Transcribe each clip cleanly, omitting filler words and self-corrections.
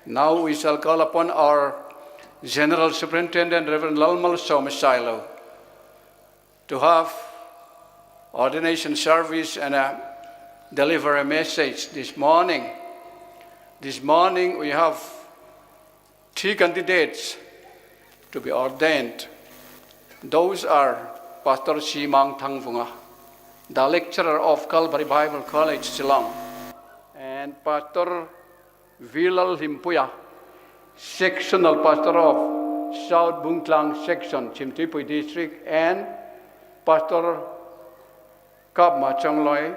Now we shall call upon our General Superintendent Reverend Lalmalsawma Sailo to have ordination service and uh, deliver a message this morning. This morning we have three candidates to be ordained. Those are Pastor Simang Thangvunga, the lecturer of Calvary Bible College, Shillong, and Pastor Vilal Hlimpuia, Sectional Pastor of South Bungtlang Section, Chhimtuipui District, and Pastor Kapma Chongloi,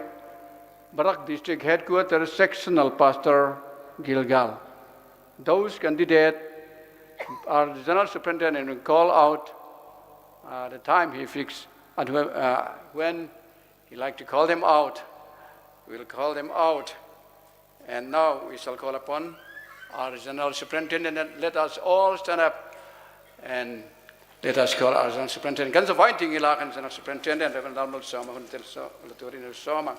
Barak District Headquarters Sectional Pastor, Gilgal. Those candidates are the General Superintendent will call out uh, the time he fixed and when, uh, when he like to call them out, we'll call them out. And now we shall call upon our General Superintendent. And let us all stand up and let us call our General Superintendent. Kan zavai ding ila kan General Superintendent Reverend Lalmalsawma hun tel so laturin sawma.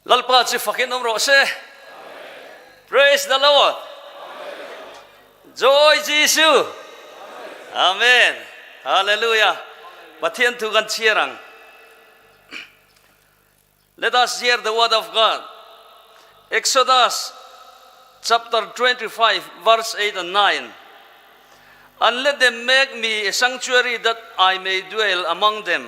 Lalpa chu fakin awm rawh se. Praise the Lord. Joy Jesu. Amen. Hallelujah. Pathian thu kan chhiar ang. Let us hear the word of God. Exodus chapter 25 verse 8 and 9. And let them make me a sanctuary that I may dwell among them.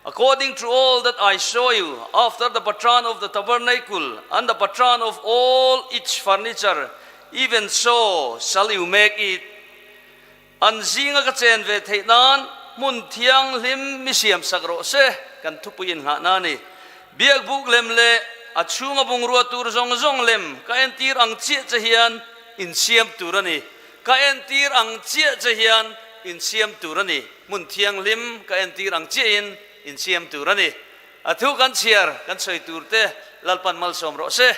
According to all that I show you, after the pattern of the tabernacle and the pattern of all its furniture, even so shall you make it. An zinga ka chen ve theih nan hmun thianghlim mi siam sak rawh se, kan thupui inngah na ni. Biakbuk lem leh a chhunga bungrua tur zawng zawng lem ka entir ang chiah che hian in siam tur a ni. Ka entir ang chiah che hian in siam tur a ni. Hmun thianghlim ka entir ang chiahin in siam tur a ni. A thu kan chhiar kan sawi tur te Lalpan malsawm rawh se.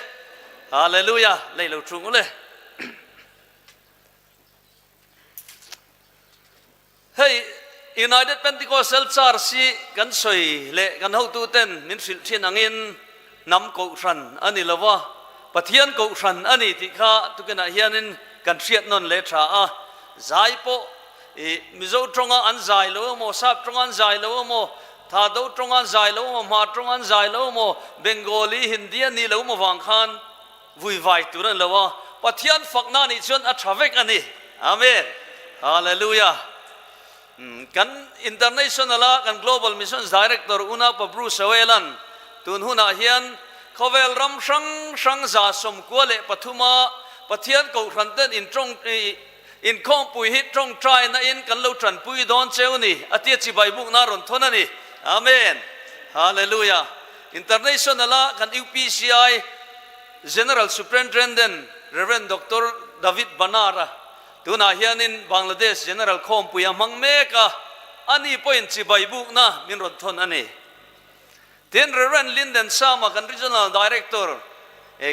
Hallelujah! Lei lo thung ule. Hei United Pentecostal Church hi kan sawi leh kan hotuten min hrilh thin angin hnam kohhran a ni lo va, Pathian kohhran a ni tih kha tukinah hianin kan hriat nawn leh tha a. Zai pawh i Mizo tawnga an zai lo emaw, Sap tawnga an zai lo emaw, Thado tawnga an zai lo emaw, Hmar tawnga an zai lo emaw, Bengali, Hindi a nih lo emaw vang khan Vui vai tur a ni lo a, Pathian fakna nih chuan a tha vek a ni. Amen. Hallelujah. Kan International a kan Global Missions Director Unaupa Bruce Howell-a'n tun hunah hian khawvel ram hrang hrang 93 a Pathian kohhran ten in tawng inkhawmpui hi tawngtaina in kan lo tanpui dawn cheu ni a tia chibai bukna rawn thawn a ni. Amen. Hallelujah. International a kan UPCI General Superintendent Rev. Doctor David Banara tunah hianin Bangladesh General khawmpui a hmang mek a, ani pawhin chibai bukna min rawn thawn a ni. Tin, Rev. Linden Sama kan Regional Director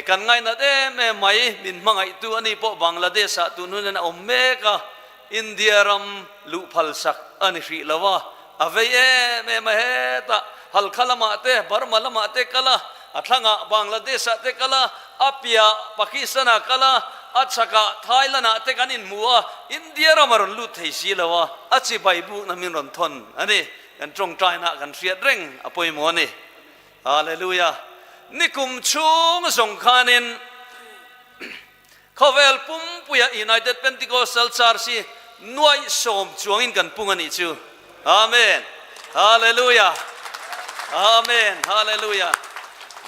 kan ngainat em em mai min hmangaihtu ani pawh Bangladesh ah tun hunin a awm mek a, India ram luh phalsak a ni hrih lo a, a vei em em a hetah Halkha lamah te, Burma lamah te kal a, a thlangah Bangladesh ah te kal a, a piah Pakistan ah kal a, a chhakah Thailand ah te kan inhmu a, India ram a rawn lut thei si lo a, a chibai bukna min rawn thawn a ni. Kan tawngtaina kan hriat reng a pawimawh a ni. Hallelujah! Nikum chhung zawng khanin Khawvel pumpuia United Pentecostal Church hi nuaih sawm chuangin kan pung a nih chu. Amen. Hallelujah. Amen. Hallelujah.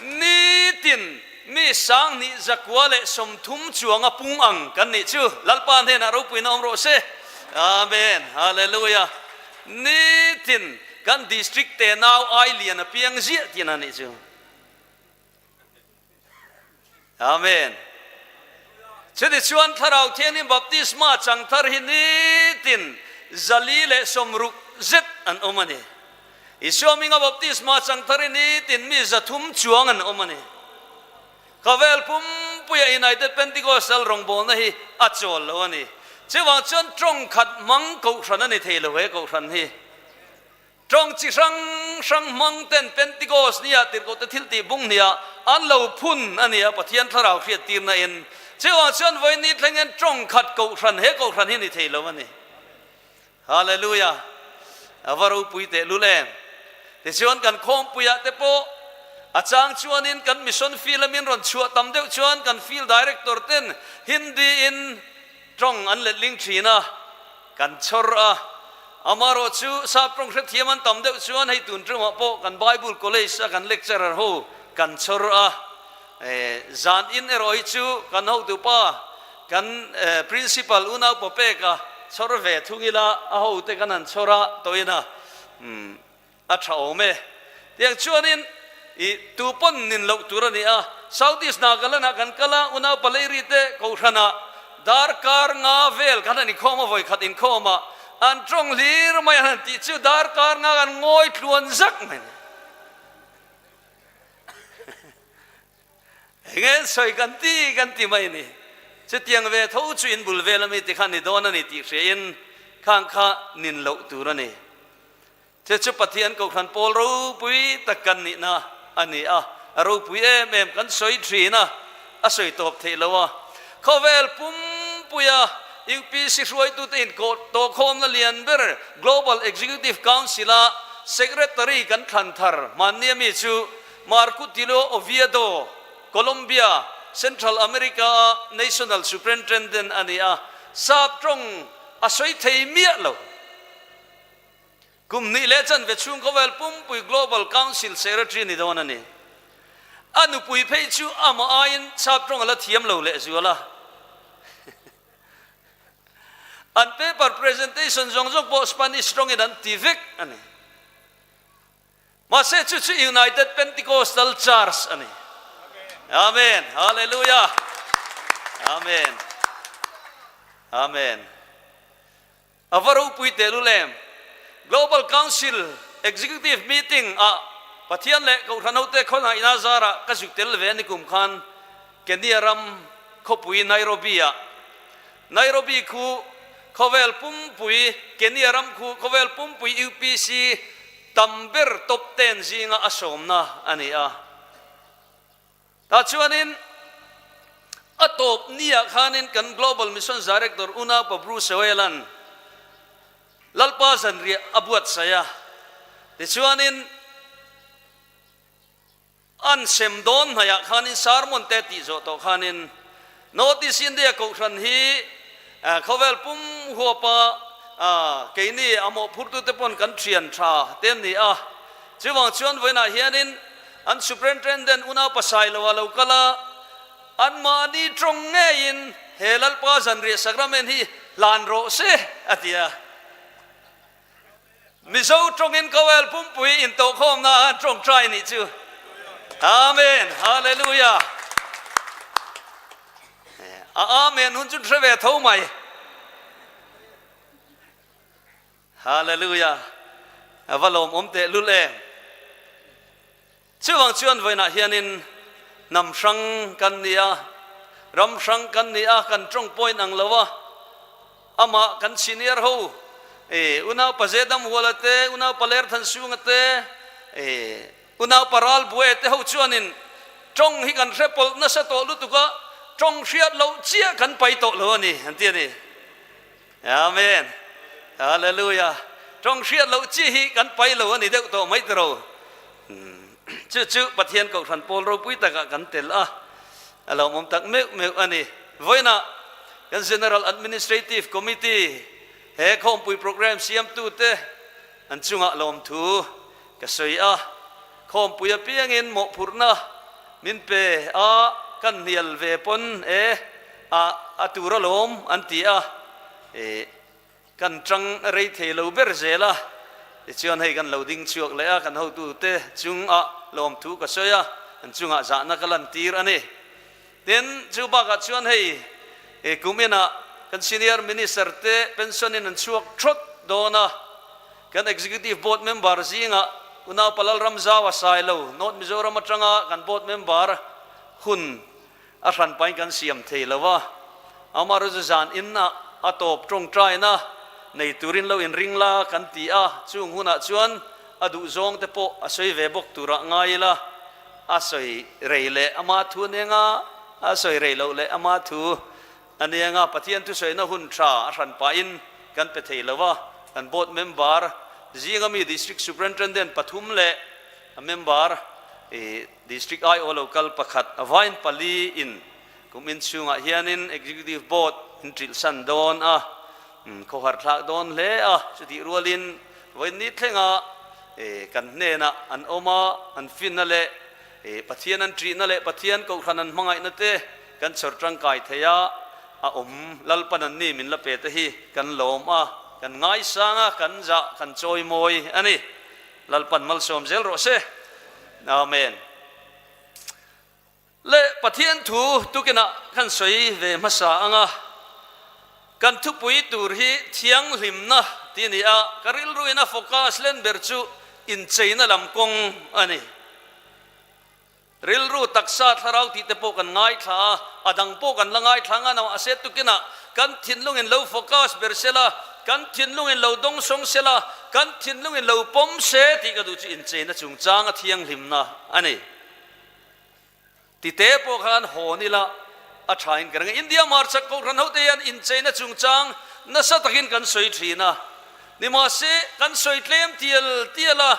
Nitin mi sanghnih zakua leh 30 chuanga pung ang kan nih chu. Lalpa hnenah ropuina awm rawh se. Amen. Hallelujah. Nitin kan district te nau ai lian a piang ziah tihna a nih chu. Amen. Chutichuan Thlarau Thianghlim baptisma chang thar hi nitin 460 zet an awm a ni. Isua hminga baptisma chang thar hi nitin mi 300 chuang an awm a ni. Khawvel pumpuia United Pentecostal rawngbawlna hi a chawl lo a ni. Chuvang chuan tawng khat hmang kohhran a ni thei lo he kohhran hi. Tawng chi hrang hrang hmang ten Pentecost nia tirhkohte thil tih bung hniah an lo phun a ni a, Pathian thlarau hriattirna in. Chuvang chuan vawiin thleng hian tawng khat kohhran he kohhran hi ni thei lo a ni. Hallelujah! A va ropui teh lul em! Tichuan kan khawmpuiah te pawh a chang chuanin kan mission field a min rawn chhuah tam deuh chuan kan field director ten Hindi in tawng an letling thin a, kan chhawr a. Amaherawh chu sap tawng hrethiam an tam deuh chuan hei tun tawngah pawh kan Bible College a kan lecturer ho kan chhawr a. Zan in erawh hi chu kan hotupa kan principal unau Popeka chhawr ve thung ila a hote kan han chhawr a tawhin a a tha awm e. Tiang chuanin i tu pawn nin loh tur a ni a, South East Nagaland ah kan kal a, unau Paleiri te Kohhran ah darkar nga vel kan han inkhawm a, vawikhat inkhawm ah an tawng hlir mai an han tih chu darkar nga kan ngawi tluan zak mai. Enge sawi kan ti kan ti mai ni. Chutiang ve tho chu in bul vel ami ti kha ni dawn a ni tih hriain khang kha nin loh tur a ni. Che chu Pathian Kohhran pawl ropui tak kan nihna a ni a, a ropui em em kan sawi thin a, a sawi tawp theih lo a. Khawvel pumpuia UPC hruaitute inkawh tawhkhawmna lian ber Global Executive Council-a Secretary kan thlan thar hmanni ami chu Marco Tilio Oviedo, Colombia, Central America-a National Superintendent a ni a, sap tawng a sawi thei miah lo. Kum hnih leh chanve chhung khawvel pumpui Global Council Secretary ni dawn a ni. A nupui phei chu amah aiin sap tawng a la thiam lo lehzual a. An paper presentation zawng zawng pawh Spanish tawngin an ti vek a ni. Mahse chu chu United Pentecostal Church a ni. Amen. Hallelujah. Amen. Amen. A va ropui tehlul em? Global Council Executive Meeting ah Pathian leh Kohhran hote khawngaihna zarah ka zuk tel ve a ni kum khan Kenya ram khawpui Nairobi ah. Nairobi khu khawvel pumpui Kenya ram khu khawvel pumpui UPC tam ber top ten zinga a sawmna a ni a. Tah chuanin a tawp niah khanin kan Global Mission Director Unaupa Bruce Whelan Lalpa zanriah a buatsaih a, tichuanin an sem dawn hnaiah khanin sermon te tih zawh tawh khanin North East India Kohhran hi khawvel pum huapa keini a mawhphurtute pawn kan thian tha te an ni a, chuvang chuan vawiinah hianin An Superintendent unau pasai lo a lo kal a, anmahni tawng ngeiin he Lalpa zanriah sacrament hi hlan rawh se a ti a. Mizo tawngin Kawel pumpui intawhkhawmna ah an tawngtai nih chu. Amen. Hallelujah. A Amen hun chu hre ve tho mai. Hallelujah! A va lawmawm teh lul em! Chuvang chuan vawiinah hianin hnam hrang kan ni a, ram hrang kan ni a, kan tawng pawhin ang lo a, amah kan senior ho, e, unau Pazedam Huala te, unau Paler Thansunga te, e, unau Paral Buaia te ho chuanin tawng hi kan hre pawlh nasa tawh lutuk a, tawng hriat loh chiah kan pai tawh lo a ni, an ti a ni. Amen. Hallelujah. Tawng hriat loh chi hi kan pai lo a ni deuh tawh mai tiro. Chu chu Pathian Kohhran pawl ropui takah kan tel a, a lawmawm tak meuh meuh a ni. Vawiinah kan General Administrative Committee he khawmpui program siamtute an chungah lawmthu ka sawi a, khawmpui apiangin mawhphurhna min pe a, kan hnial ve pawn e a a tur alawm an ti a, e kan tang rei thei lo ber zel a, tichuan hei kan lo ding chhuak leh a, kan hotute chungah lawmthu ka sawi a, an chungah zahna ka lantir a ni. Tin, chu bakah chuan hei e kum inah kan senior minister te pension in an chhuak thawt dawn a, kan executive board member zingah Unau Palal Ramzau a sai lo, North Mizoram atanga kan board member hun a hran pahin kan siam thei lo a, amaherawhchu zan inah. a tawp tawngtaina nei turin lo inring la kan ti a, chung hunah chuan a duhzawng te pawh a sawi ve bawk turah ngai ila, a sawi rei leh ama thu aniang a, a sawi rei loh leh ama thu aniang a, Pathian thusawiina hun tha a hran pahin kan pe thei lo a, kan board member zinga mi District Superintendent pathum leh a member District aiawh lo kal pakhat a vain pali in Kum inchhungah hianin Executive Board in ṭilhsan dawn a, khawhar thlak dawn hle a, chutih rualin vawiin thlenga kan hnenah an awm a, an finna leh Pathian an ṭihna leh Pathian Kohhran an hmangaihna te kan chhawr ṭangkai thei a, a awm Lalpan an ni min la pe te hi kan lawm a, kan ngaisang a, kan zah kan chawimawi a ni. Lalpan malsawm zel rawh se. Amen. Leh Pathian thu tukinah kan sawi ve hmasa ang a, kan thupui tur hi thianghlimna tih a ni a, ka rilruin a focus len ber chu incheina lam kawng a ni. Rilru taksa thlarau tih te pawh kan ngaithla a, a dang pawh kan la ngaithla ang a, mahse tukinah kan thinlungin lo focus ber sela, kan thinlungin lo dawngsawng sela, kan thinlungin lo pawm se tih ka duh chu incheina chungchang a thianghlimna a ni. Tite pawh khan hawn ila a thain ka ring a. India hmarchhak Kohhran hote hian incheina chungchang nasa takin kan sawi thin a. Nimahse, kan sawi tlem tial tial a,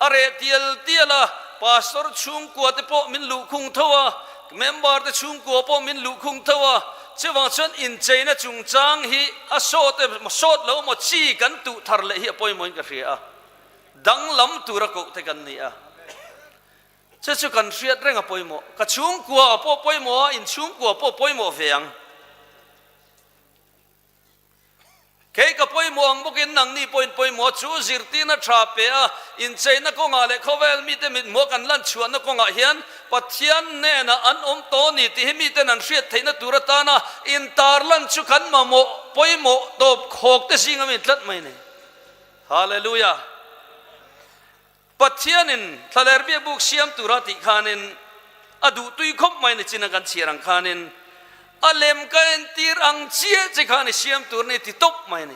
a reh tial tial a, Pastor chhungkua te pawh min luhkhung tho a, member te chhungkua pawh min luhkhung tho a. Chuvang chuan incheina chungchang hi a sawt emaw sawt lo emaw chi kan tuh thar leh hi a pawimawhin ka hria a. Danglam tura koh te kan ni a. Che chu kan hriat reng a pawimawh. Ka chhungkua a pawh pawimawh a, in chhungkua pawh pawimawh ve ang. Kei ka pawimawh ang bawkin nangni pawhin pawimawh chu zirtirna tha pe a, incheina kawngah leh khawvel mite mithmuh kan lan chhuahna kawngah hian Pathian hnenah an awm tawh a ni tih hi miten an hriat theihna tur atana intarlan chu kan mamawh pawimawh tawp khawk te zinga mi tlat mai a ni. Hallelujah! Pathianin thlaler biakbuk siam tura tih khanin a duh tui khawp mai ni chin a kan chhiar ang khanin a lem ka entir ang chiah che khan i siam tur ni ti tawp mai ni.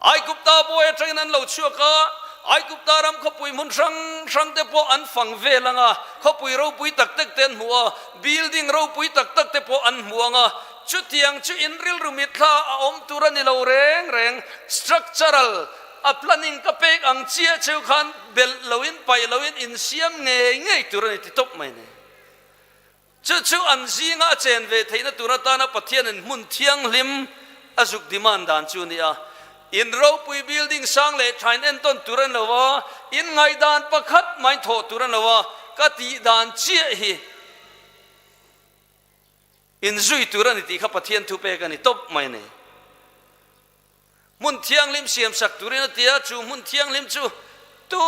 Aigupta buai atangin an lo chhuak a, Aigupta ram khawpui hmun hrang hrang te pawh an fang vel ang a, khawpui ropui tak tak te an hmu a, building ropui tak tak te pawh an hmu ang a, chutiang chu in rilru mitthla a awm tur a ni lo reng reng, structural A planning ka pek ang chiah cheu khan belh loin paih loin insiam ngei ngei tur a ni ti tawp mai ni. Chu chu an zinga a chen ve theihna tur atana Pathianin hmun thianghlim a zuk demand dan chu a ni a. In ropui building sang leh thain entawn tur a ni lo a, in ngaihdan pakhat main thawh tur a ni lo a, ka tih dan chiah hi inzui tur a ni tih kha Pathian thu pek a ni tawp mai ni. Hmun thianghlim siamsak turin a ti a, chu hmun thianghlim chu tu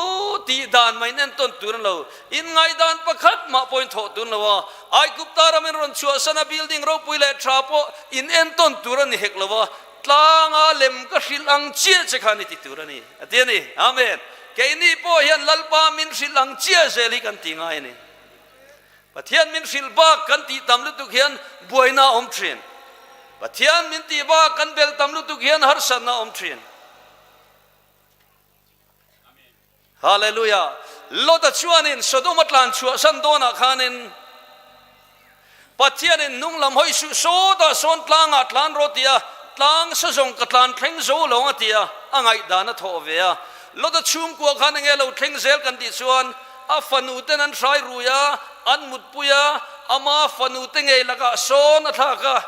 tih dan mai nen tawn tur an lo. Inngaihdan pakhat mah pawhin thawh tur an lo a, Aigupta ramin rawn chhuahsan a building ropui leh tha pawh in entawn tur a ni hek lo a, tlanga lem ka hrilh ang chiah che khan i ti tur a ni, a ti a ni. Amen. Keini pawh hian Lalpa min hrilh ang chiah zel hi kan ti ngai a ni. Pathian min hrilh bak kan tih tam lutuk hian buaina a awm thin. Pathian min tih bak kan bel tam lutuk hian harsatna a awm thin. Hallelujah. Lota chuanin Sodom a tlan chhuah san dawnah khanin Pathianin hnung lam hawi suh sawtah sawn tlangah tlan rawh ti a, tlang sa zawng ka tlan thleng zo lo ang a ti a, a ngaihdan a thawh ve a. Lota chhungkua khan enge lo thleng zel kan tih chuan A fanu ten an hrai rui a, an mutpui a, ama fanu te ngei lakah sawn a thlak a.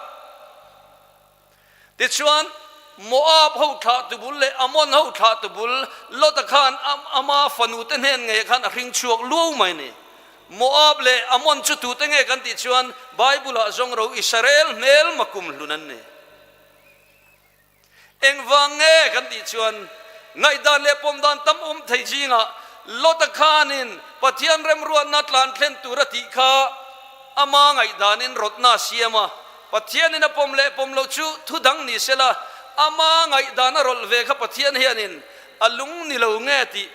Tichuan, Moab ho thlah tu bul leh Ammon ho thlah tu bul Lota khan ama fanu te hnen ngei khan a hring chhuak luau mai ni. Moab leh Ammon chu tute nge kan tih chuan Bible-ah zawng ro Israel hmel makum hlun an ni. Engvang nge kan tih chuan ngaihdan leh pawmdan tam awm thei zingah Lota khanin Pathian remruatna tlan thlen tur a tih kha ama ngaihdanin rawtna a siam a, Pathianin a pawm leh pawm loh chu thu dang ni sela ama ngaihdan a rawlh ve kha Pathian hianin a lung ni lo nge tih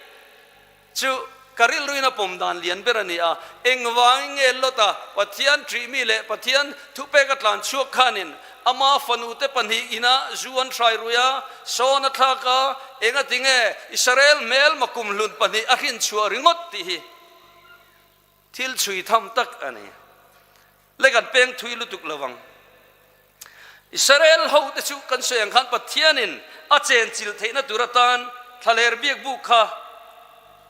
Chu ka rilruin a pawm dan lian ber a ni a, engvangin nge Lota Pathian ṭihmi leh Pathian thupek a tlan chhuak khanin Ama fanute pahnih ina zu an hrai rui a, sawn a thlak a, engati nge Israel hmelma kumhlun pahnih a hrinchhuah ringawt tih hi thil chhui tham tak a ni. Le kan peng thui lutuk lo ang. Israel hote chu kan sawi ang khan Pathianin a chenchilh theihna tur atan thlaler biakbuk kha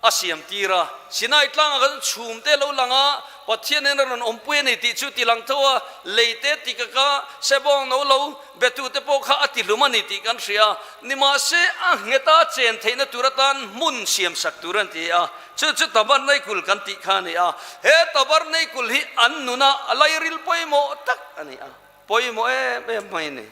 a siam tir a. Sinai tlangah khan chhum te lo lang a, Pathian hian a rawn awmpui a ni tih chu ti lang tho a, lei te ti ka ka sebawng no lo betu te pawh kha a ti hlum a ni tih kan hria. Nimahse a ngheta chen theihna tur atan hmun siam sak tur an ti a, chu chu Tabernacle kan tih kha a ni a. He Tabernacle hi an nuna a lairil pawimawh tak a ni a, pawimawh em em mai a ni.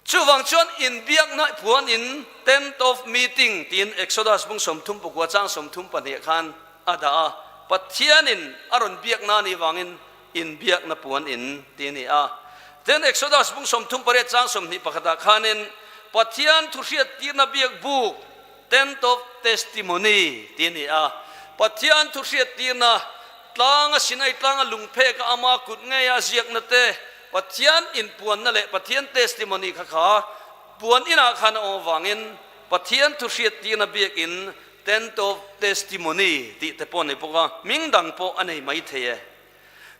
Chuvang chuan inbiakna puan in Tent of Meeting tiin Exodus bung 39 chang 32 khan a dah a, Pathianin a rawn biakna anih vangin inbiakna puan in ti a ni a. Then Exodus bung 38 chang 21 ah khanin Pathian thuhriattirna biak buk Tent of Testimony ti a ni a. Pathian thuhriattirna tlanga Sinai tlanga lungpheka ama kut ngeia ziakna te, Pathian inpuanna leh Pathian testimony kha kha puan inah khan a awm avangin Pathian thuhriattirna biakin Tent of Testimony tih te pawh a nei bawk a, hming dang pawh a nei mai thei e.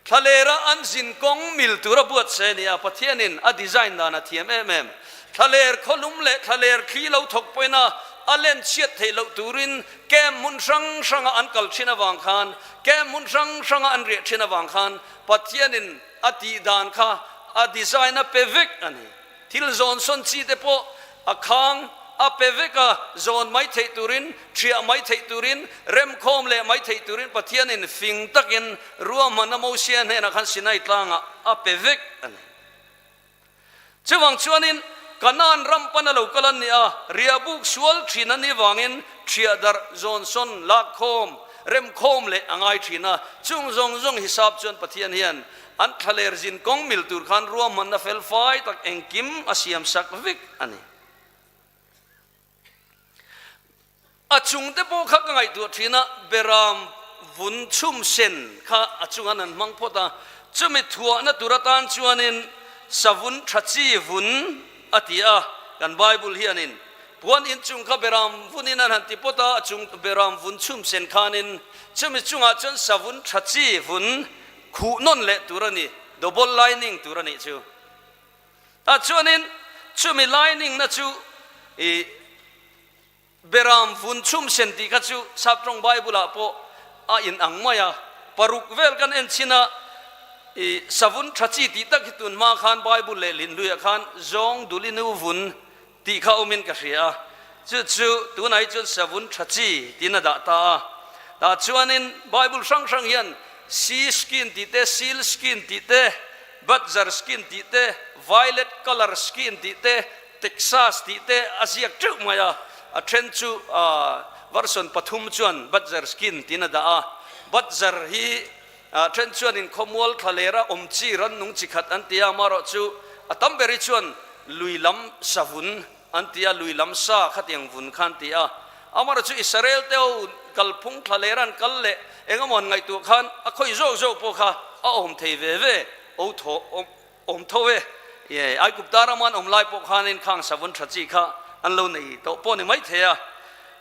Thlalera an zin kawng mil tura buatsaih a ni a, Pathianin a design dan a thiam em em. Thlaler khawlum leh thlaler thli lo thawk pawhin a a len chhiat theih loh turin camp hmun hrang hranga an kal thin avang khan, camp hmun hrang hranga an riah thin avang khan Pathianin A tih dan kha a design a pe vek a ni. Thil zawn sawn chi te pawh a khang a pe vek a, zawn mai theih turin, thiah mai theih turin, remkhawm leh mai theih turin Pathianin fing takin ruahmanna Mosia hnenah khan Sinai tlangah a pe vek a ni. Chuvang chuanin Kanaan ram pana lo kal an ni a, riahbuk sual thin an nih vangin thiah darh, zawn sawn, lakkhawm, remkhawm leh a ngai thin a. Chung zawng zawng hisap chuan Pathian hian an thlaler zin kawng mil tur khan ruahmanna fel fai tak engkim a siam sak vek a ni. A chungte pawh kha ka ngaihtuah thin a, Beram vun chhum sen kha a chungan an hmang phawt a, chumi thuahna tur atan chuanin savun tha chi vun a ti a, kan Bible hianin puan inchung kha Beram vunin an han ti phawt a, a chung Beram vun chhum sen khanin chumi chungah chuan savun tha chi vun khuh nawn leh tur a ni, double lining tur a nih chu. Tah chuanin chumi lining na chu i Beram vun chhum sen tih kha chu Saptawng Bible-ah pawh a inang mai a, paruk vel kan en chin a, i savun tha chi tih tak hi tun hma khan Bible leh Linhluiah khan zawng dulinu vun tih kha awmin ka hria a, chu chu tunah hi chuan savun tha chi tiin a dah ta a. Tah chuanin Bible hrang hrang hian sea skin tih te, seal skin tih te, badger skin tih te, violet colour skin tih te, Texas tih te a ziak teuh mai a, a then chu version pathum chuan Badger skin tiin a dah a. Badger hi a then chuanin khawmual thlalera awm chi rannung chi khat an ti a, amaherawh chu a tam ber hi chuan lui lam savun an ti a, lui lam sa khatiang vun kha an ti a. Amaherawh chu Israel te ho kalphung thlalera an kal leh engemaw an ngaihtuah khan a khawi zawk zawk pawh kha a awm thei ve ve, o thaw awm. Awm tho e. Ye, Aigupta rama an awm lai pawh khanin khang savun tha chi kha an lo nei tawh pawh ni mai thei a.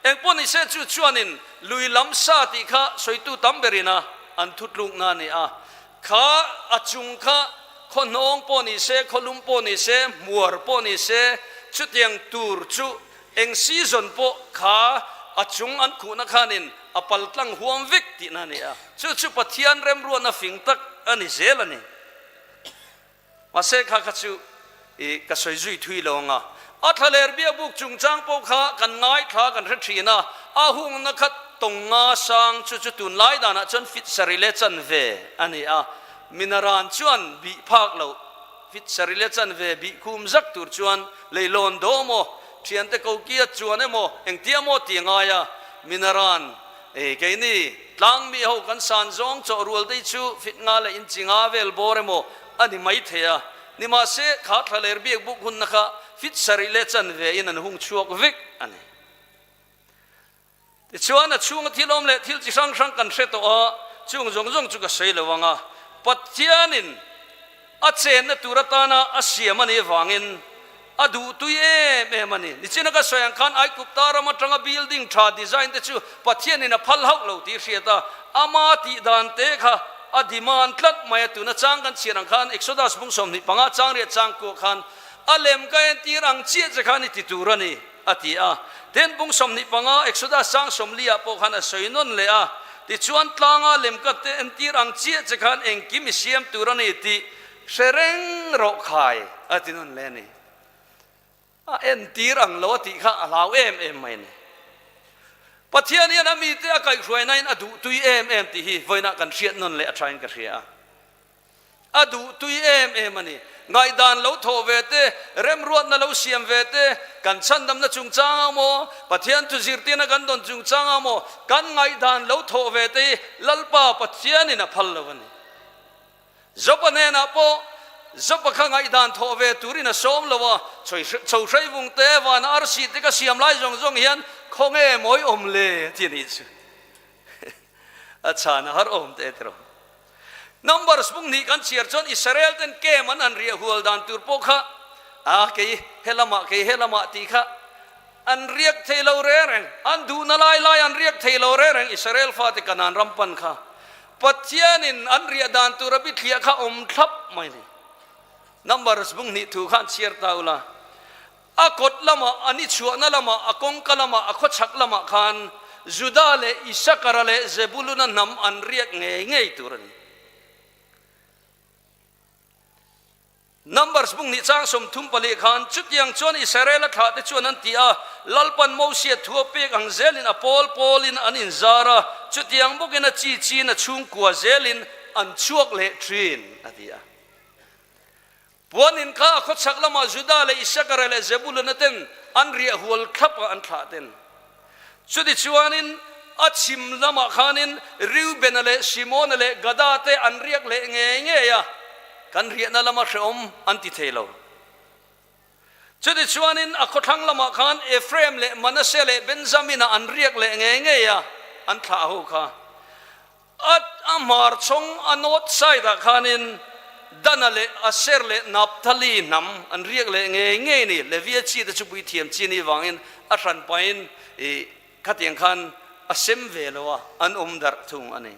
Eng pawh ni se chu chuanin lui lam sa tih kha sawitu tam berin a an thutlukna a ni a. Kha a chung kha khaw hnawng pawh ni se, khaw lum pawh ni se, hmuar pawh ni se, chutiang tur chu eng season pawh kha a chung an khuhna khanin a paltlang huam vek tihna a ni a. Chu chu Pathian remruatna fing tak a ni zel a ni. Mahse kha kha chu i ka sawi zui thui lo ang a, a thlaler biakbuk chungchang pawh kha kan ngaithla kan hre thin a, a hungna kha tawng nga sang chu chu tunlai danah chuan fit sarih leh chanve a ni a, minaran chuan bih phak loh fit sarih leh chanve bih khum zak tur chuan leilawn daw maw, thiante kokia chuan emaw engtia maw ti a ngai a, minaran Ei, keini tlangmi ho kan san zawng chawh rual dei chu fit nga leh inchi nga vel bawr emaw a ni mai thei a, nimahse kha thlaler biak buk hunna kha fit sarih leh chanve in an hung chhuak vek a ni. Tichuan a chhunga thil awm leh thil chi hrang hrang kan hre tawh a, chung zawng zawng chu ka sawi lo ang a, Pathianin. a chenna tur atana a siam a nih avangin a duh tui em em a ni. Nichina ka sawi ang khan Aigupta ram atanga building tha design te chu Pathianin a phal hauh lo tih hriat a, ama tih dan te kha a demand tlat mai a. Tuna chang kan chhiar ang khan Exodus bung 25 chang riat chang kuah khan a lem ka entir ang chiah che khan i ti tur a ni a ti a. Tin, bung 25 Exodus chang 40 ah pawh khan a sawi nawn leh a, tichuan tlanga lem ka entir ang chiah che khan engkim i siam tur a ni tih Hre reng rawh khai a ti nawn le ni. A entir ang lo a tih kha a hlau em em mai a ni. Pathian hian a mite a kaihhruainain a duhtui em em tih hi vawiinah kan hriat nawn leh a thain ka hria a. A duhtui em em a ni. Ngaihdan lo thawh ve te, remruatna lo siam ve te, kan chhandamna chungchang amaw, Pathian thu zirtirna kan dawn chungchang amaw, kan ngaihdan lo thawh ve te hi Lalpa Pathianin a phal lo a ni. Jopa hnenah pawh Jopa kha ngaihdan thawh ve turin a sawm lo a, chho hrei vung te, van arsi te ka siam lai zawng zawng hian khawnge mawi awm le ti a nih chu. A chhan a har awm teh tiraw. Numbers bung hnih kan chhiar chuan Israel ten camp an han riah hual dan tur pawh kha a kei helamah kei helamah tih kha an riak thei lo reng reng, an duhna lai lai an riak thei lo reng reng Israel fate Kanaan ram pan kha Pathianin an riah dan tur a bithliah kha awm thlap mai ni. Numbers bung hnih thu khan chhiar ta ula, a kawt lamah, a ni chhuahna lamah, a kawngka lamah, a khawchhak lamah khan Juda leh Isakara leh Zebuluna hnam an riak ngei ngei tur a ni. Numbers bung hnih chang 34 khan, Chutiang chuan Israela thlahte chuan an ti a, Lalpan Mosia thu a pek ang zelin a pawl pawlin an inzar a, chutiang bawkin a chi chiin a chhungkua zelin an chhuak leh thin, a ti a. Puanin kha a khawchhak lamah Juda leh Isakara leh Zebuluna ten an riah hual thlap a, an thlah ten. Chutichuanin a chhim lamah khanin Reubena leh Simona leh Gada te an riak leh ngei ngei a, kan riahna lama hrehawm an ti thei lo. Chutichuanin a khawthlang lamah khan Ephraim leh Manasseh leh Benjamina an riak leh ngei ngei a, an thlah ho kha. A a hmar chhawng a north side ah khanin Dana leh Aser leh Naphtali hnam an riak leh ngei ngei ni. Levia chi te chu puithiam chi ni vangin a hran pahin ih khatiang khan a sem ve lo a, an awm darh thung a ni.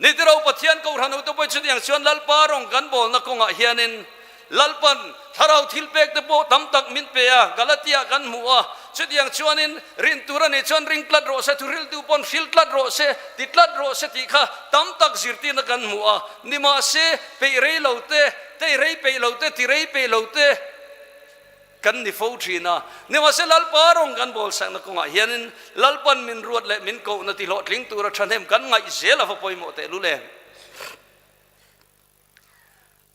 Nitiro Pathian Kohhran hote pawhin chutiang chuan Lalpa rawng kan bawlna kawngah hianin Lalpan thlarau thil pek te pawh tam tak min pe a, Galatia kan hmu a, chutiang chuanin rin tur a nih chuan ring tlat rawh se, thuhriltu pawn hril tlat rawh se, ti tlat rawh se tih kha tam tak zirtirna kan hmu a, nimahse peih rei lo te, tei rei peih lo te, ti rei peih lo te kan ni fo thin a, nimahse Lalpa rawng kan bawl sakna kawngah hianin Lalpan min ruat leh min kohna ti hlawhtling tura thahnem kan ngaih zel a va pawimawh tehlul em.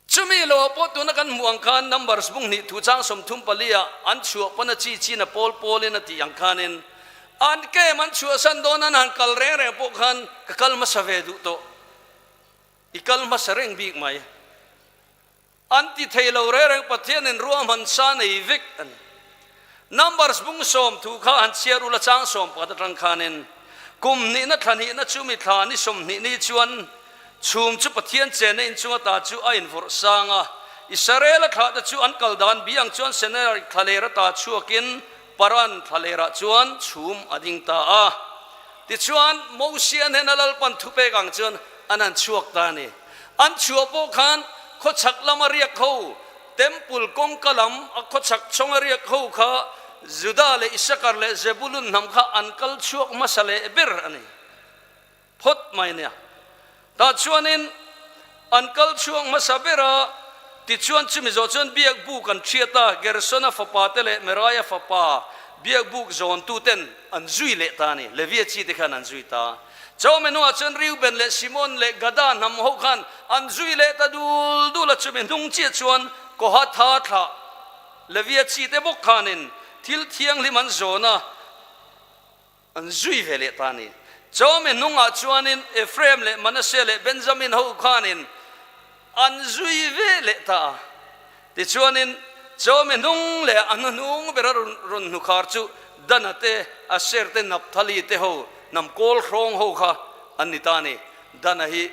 Chumi loah pawh tuna kan hmuh ang khan Numbers bung hnih thu chang 34 ah an chhuah pawn a chi chin a pawl pawlin a tih ang khanin an kem an chhuahsan dawn an han kal reng reng pawh khan ka kal hmasa ve duh tawh i kal hmasa reng bik mai an ti thei lo reng reng Pathianin ruahman sa nei vek a ni. Numbers bung sawm thu kha han chhiar ula chang 11 atang khanin kum hnihna thla hnihna chumi thla ni 20 ni chuan Chhum chu Pathian chenna inchung ata chu a invawrh sang a, Israela thlahte chu an kal dan bi ang chuan Senai thlaler ata chhuakin Paran thlalerah chuan chhum a ding ta a. Tichuan, Mosia hnena Lalpan thupek ang chuan an han chhuak ta a ni. An chhuah pawh khan khawchhak lama riak ho, Temple kawngka lam a khawchhak chhawnga riak ho kha Juda leh Isakar leh Zebulun hnam kha an kal chhuak hmasa leh ber a ni. Phawt mai nia. Tah chuanin an kal chhuak hmasa ber a, tichuan chumi zawh chuan biak buk an thiat a, Gersona fapa te leh Meraia fapa biak buk zawntu ten an zui leh ta a ni, Levia chi te khan an zui ta. Chawhme hnuah chuan Reuben leh Simon leh Gada hnam ho khan an zui leh ta dul dul a, chumi hnung chiah chuan Kohatha thlah Levia chi te bawk khanin thil thianghlim an zawn a, An zui ve leh ta a ni. Chawmi hnungah chuanin Ephraim leh Manasseh leh Benjamin ho khanin an zui ve leh ta a. Tichuanin chawmi hnung leh a hnuhnung bera rawn hnukhar chu Dana te, Asher te, Naphtali te ho hnam kawl hrawng ho kha an ni ta a ni. Dana hi.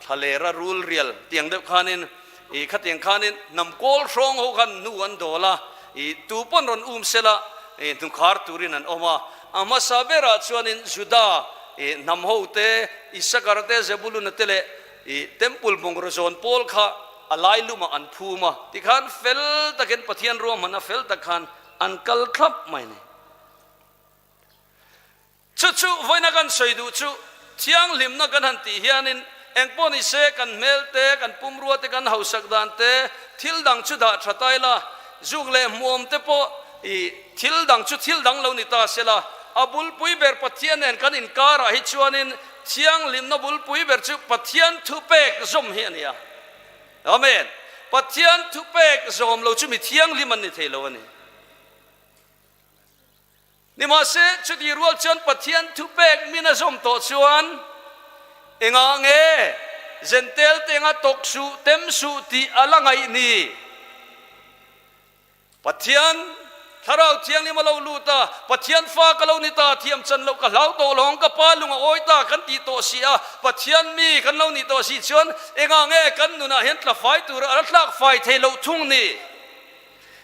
Thlalera rul rial tiang deuh khanin ih khatiang khanin hnam kawl hrawng ho khan hnu an dawl a, ih tu pawn rawn um sela ih hnukhar turin an awm a. A hmasa berah chuanin Juda ih hnam ho te, Isakar te, Zebuluna te leh ih Temple bungraw zawn pawl kha a lai lumah an phum a. Tikhan fel takin Pathian ruahmanna fel tak khan an kal thlap mai a ni. Chu chu vawiina kan sawi duh chu thianghlimna kan han tih hianin eng pawh ni se kan hmel te, kan pumrua te, kan hausak dan te, thil dang chu dah tha ta ila, zuk leh hmuam te pawh i thil dang chu thil dang lo ni ta sela, a bulpui ber Pathian nen kan inkarah hi chuanin thianghlimna bulpui ber chu Pathian thupek zawm hi a ni a. Amen. Pathian thupek zawm lo chu mi thianghlim an ni thei lo a ni. Nimahse, chutih rual chuan Pathian thupek min a zawm tawh chuan, Engah nge Zentel te anga tawk suh, tem suh tih a la ngaih ni? Pathian Thlarau Thianghlim a lo lut a, Pathian fa ka lo ni ta, thiam chan loh ka hlau tawh lo ang, ka pa lung a awi ta kan tih tawh si a, Pathian mi kan lo nih tawh si chuan engah nge kan nunah hian tla fai tur a la tlak fai thei loh thung ni?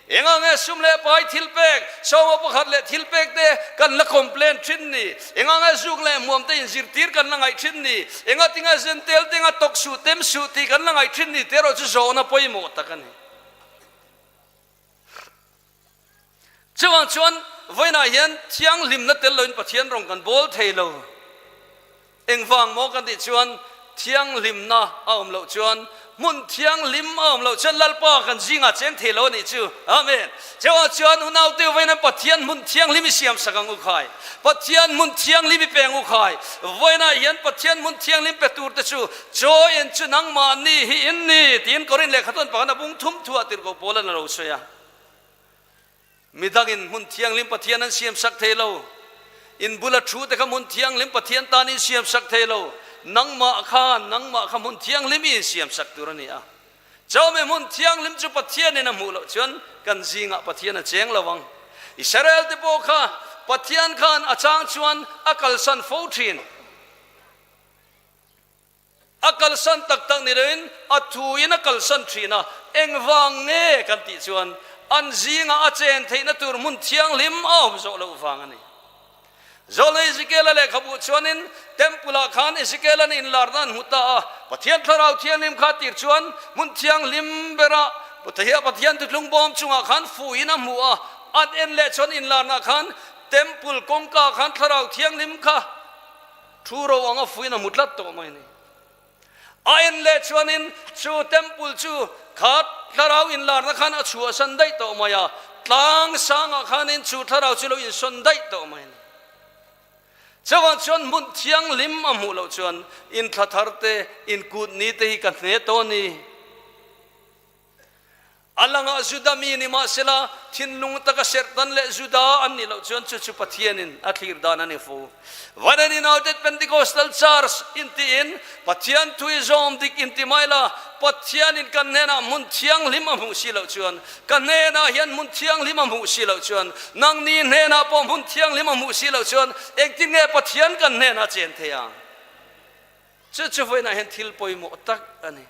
Engah nge sum leh pai thil pek, sawma pakhat leh thil pek te kan la complain thin ni? Engah nge zuk leh hmuam te inzirtir kan la ngaih thin ni? Engah tinge zentel te anga tawk suh, tem suh tih kan la ngaih thin ni tih erawh chu zawhna pawimawh tak a ni. Chuvang chuan vawiinah hian thianghlimna tel loin Pathian rawng kan bawl thei lo. Engvang maw kan tih chuan thianghlimna a awm loh chuan hmun thianghlim a awm loh chuan Lalpa kan zingah cheng thei lo a nih chu. Amen. Cheuah chuan unaute vawiin Pathian hmun thianghlim i siam sak ang u khai. Pathian hmun thianghlim i peng u khai. Vawiinah hian Pathian hmun thianghlim pe tur te chu chaw en chu nangmahni hi in ni tiin Korin lehkhathawn pakhat a bung thum thuah tirhkoh Paulan a lo sawi a. Midangin hmun thianghlim Pathian an siam sak thei lo. In bula thu te kha hmun thianghlim Pathian tan in siam sak thei lo. Nangmah khan nangmah kha hmun thianghlim i insiam sak tur a ni a. Chawhmeh hmun thianghlim chu Pathianin a hmuh loh chuan kan zingah Pathian a cheng lo ang. Israel te pawh kha Pathian khan a chang chuan a kalsan fo thin. A kalsan tak tak ni loin a thuin a kalsan thin a, engvang nge kan tih chuan an zingah a chen theihna tur hmun thianghlim a awm zawh loh vang a ni. Zawlna Ezekiel-a lehkhabu chuanin Temple-ah khan Ezekiel-a'n inlarna an hmu ta a, Pathian Thlarau Thianghlim kha tir chuan hmun thianghlim bera Pathian tutlung bawm chungah khan fuhin a hmu a, an en leh chuan inlarna khan Temple kawngka khan Thlarau Thianghlim kha Thu ro anga fuin a hmu tlat tawh mai a ni. A en leh chuanin chu temple chu kha thlarau inlarna khan a chhuahsan daih tawh mai a, tlang sangah khanin chu thlarau chu lo insawn daih tawh mai a ni. Chuvang chuan hmun thianghlim a hmuh loh chuan inthla thar te, inkut ni te hi ka hne tawh a ni. A langah Juda mi ni mahsela, thinlung taka serhtan leh Juda an nih loh chuan chu chu Pathianin a thlir dan a ni fo. Vanan United Pentecostal Church intiin Pathian thu i zawm dik inti mai la, Pathianin kan hnenah hmun thianghlim a hmuh si loh chuan, ka hnenah hian hmun thianghlim a hmuh si loh chuan, nangni hnenah pawh hmun thianghlim a hmuh si loh chuan engtin nge Pathian kan hnenah chen thei ang? Chu chu vawiinah hian thil pawimawh tak a ni.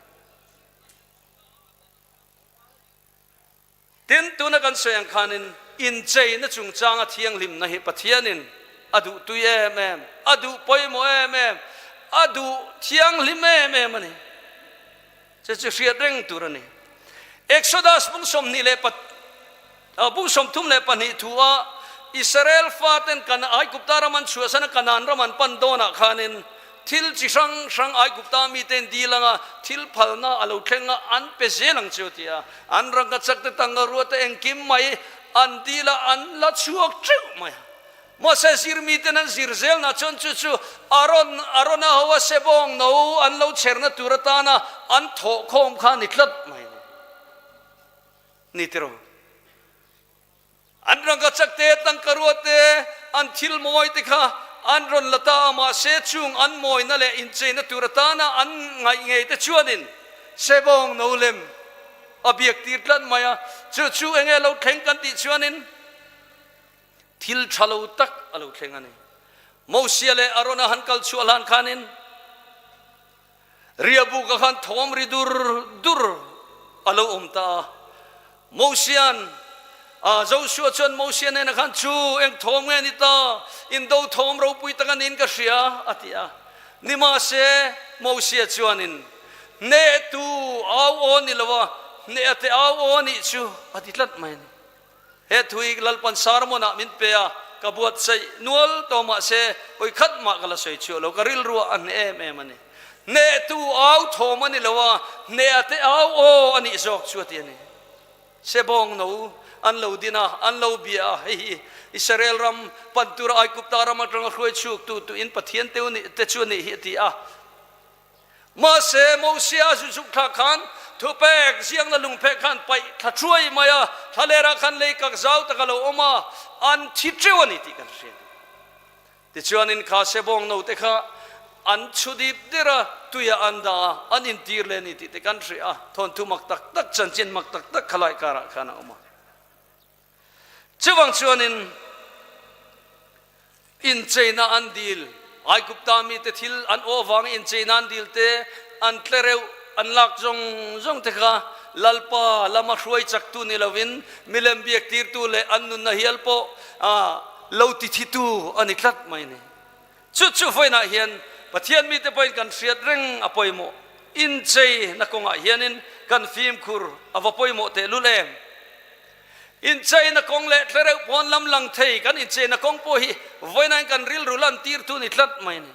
Tin, tuna kan sawi ang khanin incheina chungchanga thianghlimna hi Pathianin a duh tui em em, a duh pawimawh em em, a duh thianghlim em em a ni. Chu chu hriat reng tur a ni. Exodus bung 20 leh pat bung 32 thu-ah Israel faten kan Aigupta ram an chhuahsan a Kanaan ram an pan dawnah khanin Thil chi hrang hrang Aigupta mite'n dil anga thil phalna a lo thleng a, an pe zel ang chu tia an rangka chak te tanga ruat te engkim mai an dil a, an la chhuak teuh mai a. Mahse zir mite'n an zir zelna chuan chu chu Aron, Arona ho a sebawng no an lo chherna tur atana an thawhkhawm kha a ni tlat mai a ni. Ni tiraw? An rangka chak te, tangka rua te, an thil mawi te kha an rawn la ta a, mahse chung an mawina leh incheina tur atana an ngaih ngei te chuanin sebawng no lem a biak tir tlat mai a, chu chu enge lo thleng kan tih chuanin thil tha lo tak a lo thleng a ni. Mosia leh Arona han kal chhuah hlan khanin. Riahbuk-ah khan thawm ri dur dur a lo awm ta a. Mosian, a Joshua chuan Mosia hnenah khan, Chu, eng thawm nge ni ta? Indo thawm ropui tak a niin ka hria, a ti a. Nimahse, Mosia chuanin, Hnehtu au aw ni lo a, hneha te au aw a nih chu, a ti tlat mai a ni. He thu hi Lalpan sermon-ah min pe a, ka buatsaih nual tawh mahse, hawi khat mah ka la sawi chhuah lo, ka rilruah a hneh em em a ni. Hnehtu au thawm a ni lo a, hneha te au aw a nih zawk chu a ti a ni. Sebawng no an lo din a, an lo bia a, hei hi Israel ram pan tura Aigupta ram atanga hruai chhuak tu tuin Pathian te chu a nih hi a ti a. Mahse, Mosia zu zuk thla khan thupek ziakna lungphek khan paih thla thuai mai a, thlalerah khan lei kak zau tak a lo awm a, an thi teuh a ni tih kan hria a ni. Tichuanin kha sebawng note kha an chhu dip der a, tuiah an dah a, an intir leh a ni tih te kan hria a, thawnthu mak tak tak, chanchin mak tak tak khalai karah khan a awm a. Chuvang chuanin incheina an dil, Aigupta mite thil an awh avangin incheina an dil te, an tlereuh an lak zawng zawng te kha Lalpa lama hruai chaktu ni lovin milem biak tirtu leh an nunna hial pawh lo ti thitu a ni tlat mai a ni. Chu chu vawiinah hian Pathian mite pawhin kan hriat reng a pawimawh. Incheina kawngah hianin kan fimkhur a va pawimawh tehlul em? Incheina kawng leh tlereuh pawn lam lang thei kan incheina kawng pawh hi vawiinain kan rilru lan tirtu ni tlat mai a ni.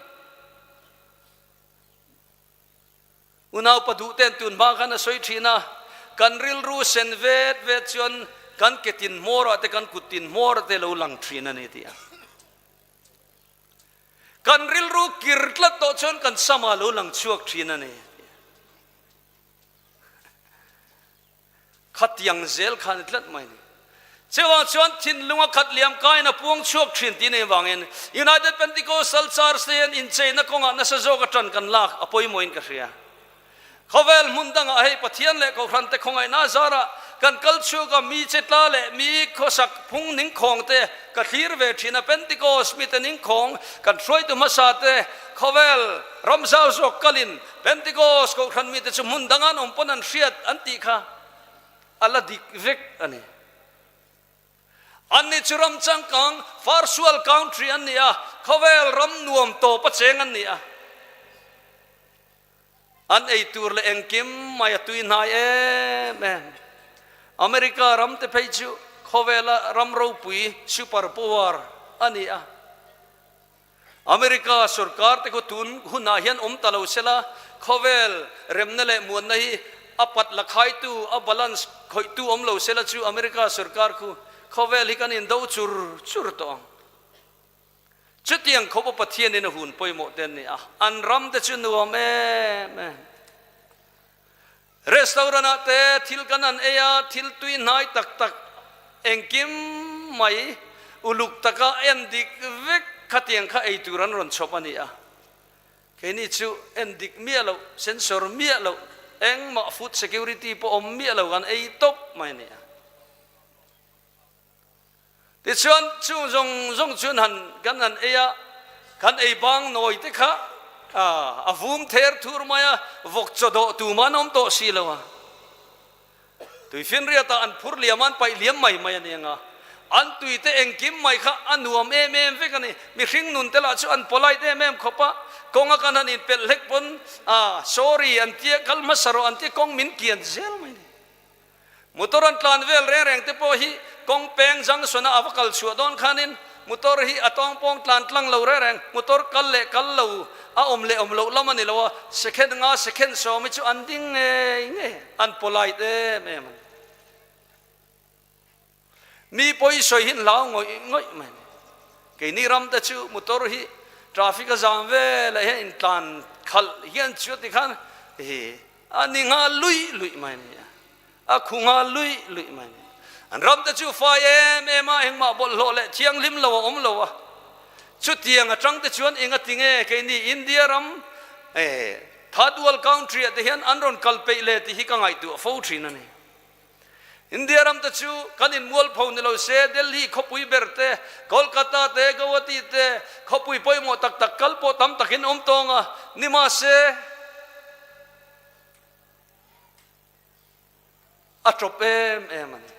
Unaupa duhten tun hma khan a sawi thin a, kan rilru sen vet vet chuan kan ke tin hmawrah te kan kut tin hmawrah te lo lang thin a ni tih a. Kan rilru kir tlat tawh chuan kan sama lo lang chhuak thin a ni. Khatiang zel kha ni tlat mai ni. Chuvang chuan thinlunga khat liam kaiin a puang chhuak thin tih nei vangin United Pentecostal Church te hian incheina kawngah nasa zawk atan kan lak a pawimawhin ka hria. Khawvel hmun dangah hei Pathian leh Kohhran te khawngaihna zarah kan kal chhuak a, mi che tla leh mi khawsak phung ningkhawng te ka thlir ve thin a, Pentecost mite ningkhawng kan hruaitu hmasa te khawvel ram zau zawk kalin Pentecost Kohhran mite chu hmun danga an awm pawn an hriat an tih kha a la dik vek a ni. Anni chu ram changkang, first world country an ni a, khawvel ram nuam tawp a cheng an ni a. An ei tur leh engkim mai a tui hnai em em. America ram te phei chu khawvela ram ropui, super power, a ni a. America sorkar te khaw tun hunah hian awm ta lo sela, khawvel remna leh muanna hi a pat la khaitu, a balance khawihtu awm lo sela chu America sorkar khu khawvel hi kan indo chur chur tawh ang. Chutiang khawpa Pathianin a hun pawimawh te an ni a, an ram te chu nuam em em. Restaurant ah te thil kan han ei a, thil tui hnai tak tak engkim mai uluk taka en dik vek khatiang kha ei tur an rawn chhawp a ni a. Keini chu en dik miah loh, sensor miah loh, engmah food security pawh awm miah lo kan ei tawp mai a ni a. Tichuan, chung zawng zawng chuan han kan han ei a, kan ei bang nawi te kha a vum ther thur mai a, vawk chaw dawh tu man awm tawh si lo a. Tuifinriatah an phur liam a, an paih liam mai mai a ni ang a. An tui te engkim mai kha a nuam em em vek a ni. Mihring nun te lah chu an polite em em khawp a, kawnga kan han inpelh hlek pawn, sorry an tia, kal hmasa rawh an tia, kawng min kian zel mai a ni. Motor an tlan vel reng reng te pawh hi kawng peng junction a ava kal chhuah dawn khanin motor hi a tawng pawng tlan tlang lo reng reng, motor kal leh kal lo a awm leh awm loh lam a ni lo a, second nga second sawm hi chu an ding ngei ngei, an polite em em a ni. Mi pawi sawi hi an hlau ngawih ngawih mai a ni. Keini ram te chu motor hi traffic a zam velah hian intlan khalh hian chu ti khan hi a ni nghal luih luih mai a ni a, a khu nghal luih luih mai a ni. An ram te chu fai em em a, engmah bawlhhlawh leh thianghlim lo a awm lo a. Chutiang atang te chuan engati nge keini India ram third world country ah te hian an rawn kal peih le tih hi ka ngaihtuah fo thin a ni. India ram te chu kan inmualpho ni lo se, Delhi khawpui ber te, Kolkata te, Guwahati te khawpui pawimawh tak tak kal pawh tam takin awm tawng a, nimahse. A ṭawp em em a ni.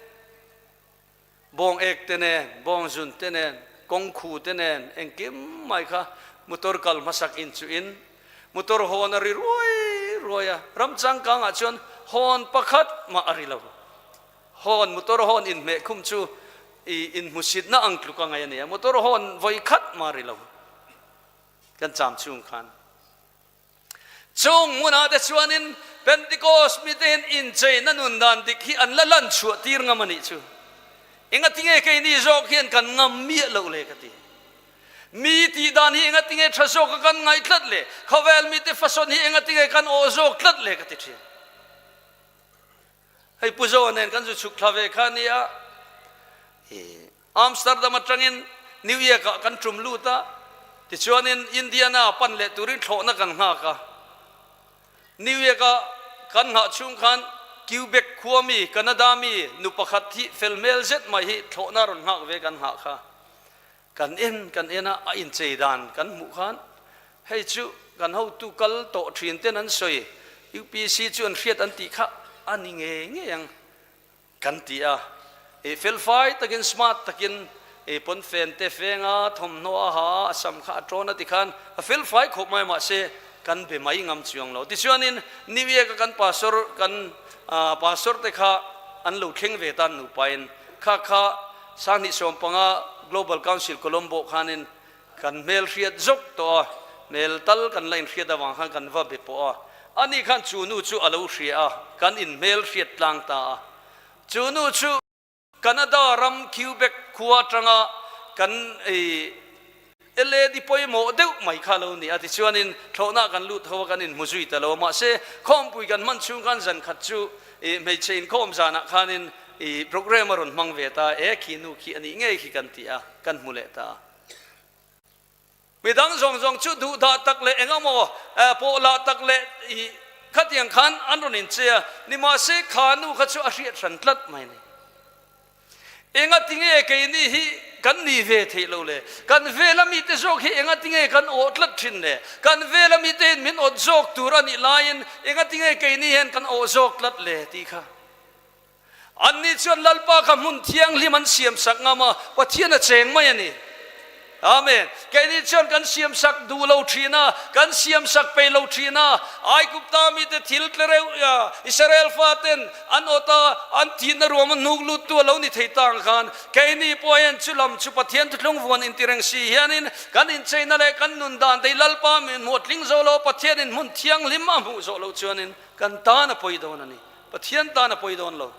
Bawng ek te nen, bawng zun te nen, kawng khu te nen, engkim mai kha motor kal hmasak in chu in motor hawn a ri ruai ruai a, ram changkangah chuan hawn pakhat mah a ri lo. Hawn, motor hawn inhmeh khum chu i inhmusitna ang tluk a ngaih a ni a, motor hawn vawi khat mah a ri lo kan cham chhung khan. Chung hmunah te chuanin Pentecost mitein incheina nun dan dik hi an la lan chhuah tir ngam a nih chu. Engatinge keini zawk hian kan ngam miah loh le ka ti. Mi tih dan hi engatinge tha zawk a kan ngaih tlat le, khawvel mite fasawn hi engatinge kan awh zawk tlat le ka ti thin. Hei Pu Zoa nen kan zu chhuk thla ve kha nia. Amsterdam atangin New York ah kan tum lut a, tichuanin Indiana pan leh turin thlawhna kan nghak a. New York a kan nghah chhung khan Quebec khua mi, Canada mi nu pakhat hi fel hmel zet mai hi thlawhna rawn nghak ve kan nghah kha. Kan en kan en a, a inchei dan kan hmuh khan hei chu kan hotu kal tawh thin ten an sawi, UPC chu an hriat an tih kha a ni ngei ngei ang. Kan ti a, i felfai takin smart takin i pawnfen te feng a, thawmhnaw a ha a, a sam kha a tawn a tikhan a felfai khawp mai mahse kan be mai ngam chuang lo. Tichuanin New Year-a kan pastor kan pastor te kha an lo thleng ve tan nupain kha kha Sanghnih 15 Global Council Colombo khanin Kan hmel hriat zawk tawh a, hmel tal kan la inhriat avang khan kan va be pawh a, ani khan chu nu chu a lo hria a, kan inhmel hriat tlang ta a. Chu nu chu Canada ram Quebec khua atanga kan LAD pawimawh deuh mai kha a lo ni a, tichuanin thlawhna kan lut ho a, kan inhmu zui ta lo a, mahse khawmpui kan hman chhung khan zan khat chu hmeichhe inkhawm zanah khanin program a rawn hmang ve ta, e khi nu khi a nih ngei khi kan ti a, kan hmu leh ta a. Midang zawng zawng chu duhdah tak leh engemaw pawh lah tak leh i khatiang khan an rawn inche a, nimahse kha nu kha chu a hriat hran tlat mai a ni. Engatinge keini hi kan ni ve theih lo le? Kan vela mite zawk hi engatinge kan awh tlat thin le? Kan vela mite hian min awt zawk tur a nih laiin engatinge keini hian kan awh zawk tlat le tih kha. Anni chuan Lalpa kha hmun thianghlim an siamsak ngam a, Pathian a cheng mai a ni. Amen. Keini chuan kan siamsak duh lo thin a, kan siamsak pei lo thin a. Aigupta mite thil tle reuh a, Israel faten an awt a, an thihna ruam a hnuk luttu a lo ni thei ta ang khan, keini pawh hian chu lam chu Pathian thuthlung vuan intireng si hianin kan incheina leh kan nun dan te hi Lalpa min hmuh a tling zo lo, Pathianin hmun thianghlim a hmuh zawh loh chuanin kan tan a pawi dawn a ni. Pathian tan a pawi dawn lo.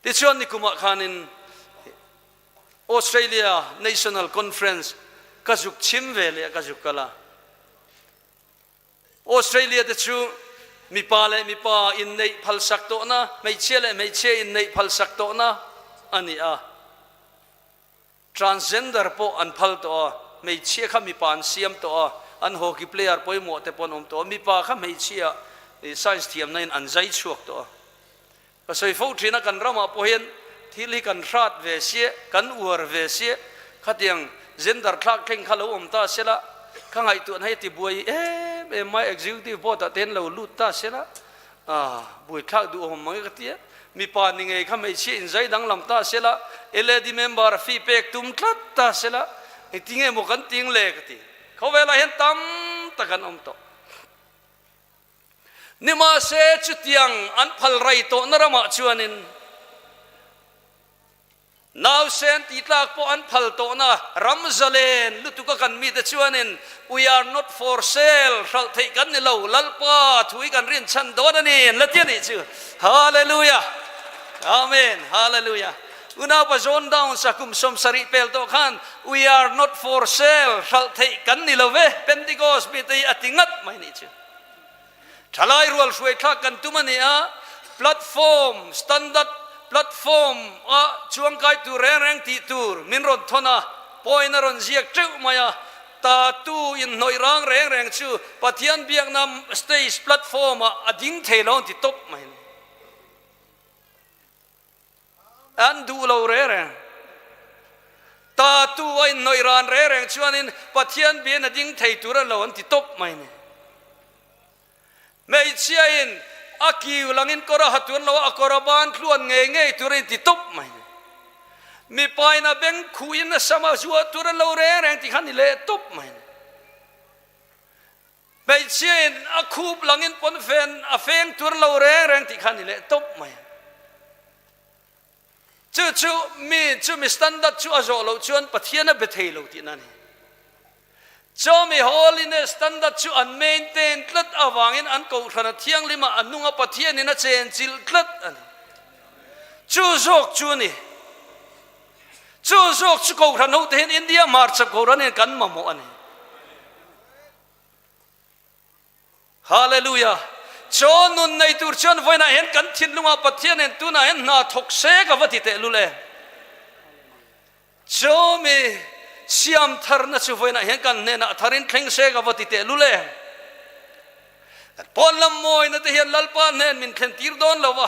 Tichuan nikumah khanin Australia National Conference ka zuk chim ve leh ka zuk kal a. Australia te chu mipa leh mipa inneih phalsak tawhna, hmeichhia leh hmeichhia inneih phalsak tawhna a ni a. Transgender pawh an phal tawh a, hmeichhia kha mipa an siam tawh a, an hockey player pawimawh te pawh an awm tawh a, mipa kha hmeichhia science thiamna in an zai chhuak tawh a. Ka sawi fo thin a, kan ramah pawh hian thil hi kan hrat ve sia, kan uar ve sia, khatiang gender thlak thleng kha lo awm ta sela, ka ngaihtuahna hi a ti buai em em mai, executive board ah te hian lo lut ta sela, A buaithlak duhawm mang e ka ti a, mipa ni ngei kha hmeichhia inzai danglam ta sela, LAD member a fee pek tum tlat ta sela, engti nge maw kan ting le ka ti. Khawvelah hian tam tak an awm tawh. Nimahse chutiang an phal rai tawhna ramah chuanin, Nausen tih tlak pawh an phal tawhna ram zalen lutuka kan mite chuanin We are not for sale, hralh theih kan ni lo, Lalpa thu hi kan rinchhan dawn a ni an la ti a nih chu. Hallelujah! Amen! Hallelujah! Unaupa John Downs a kum 70 pel tawh khan We are not for sale, hralh theih kan ni lo ve, Pentecost mite hi a ti ngat mai nih chu. Thalai rual hruai thlak kan tum a ni a, platform, standard platform a chuangkai tur reng reng tih tur min rawn thawn a, point a rawn ziak teuh mai a, tatu inhnawih rang reng reng chu Pathian biakna stage platform ah a ding thei lo an ti tawp mai a ni. An duh lo reng reng. Tatu a inhnawih ran reng reng chuanin Pathian bian a ding thei tur a lo an ti tawp mai a ni. Hmeichhia in a kiu langin kawr a ha tur lo a, a kawr a ban tluan ngei ngei tur a inti tawp mai. Mipa in a beng khuh in a sam a zuah tur a lo reng reng tih kha ni leh tawp mai. Hmeichhia in a khup langin pawnfen a feng tur lo reng reng tih kha ni leh tawp mai. Chu chu mi chu mi standard chu a zawh loh chuan Pathian a be thei lo tihna a ni. Chu mi holiness standard chu an maintain tlat avangin an kohhran a thianghlim a, a nunga Pathianin a chenchilh tlat a ni. Chu zawk chu a ni. Chu zawk chu kohhran hote hian India hmarchhak kohhran hian kan mamawh a ni. Hallelujah! Chaw nun nei tur chuan vawiinah hian kan thinlungah Pathian hian tunah hian hna thawk se ka va ti teh lul e. Chaw mi siam tharna chu vawiinah hian kan hnenah tharin thleng se ka va ti teh lul e. Kan pawn lam mawina te hian Lalpa hnen min thlen tir dawn lo va,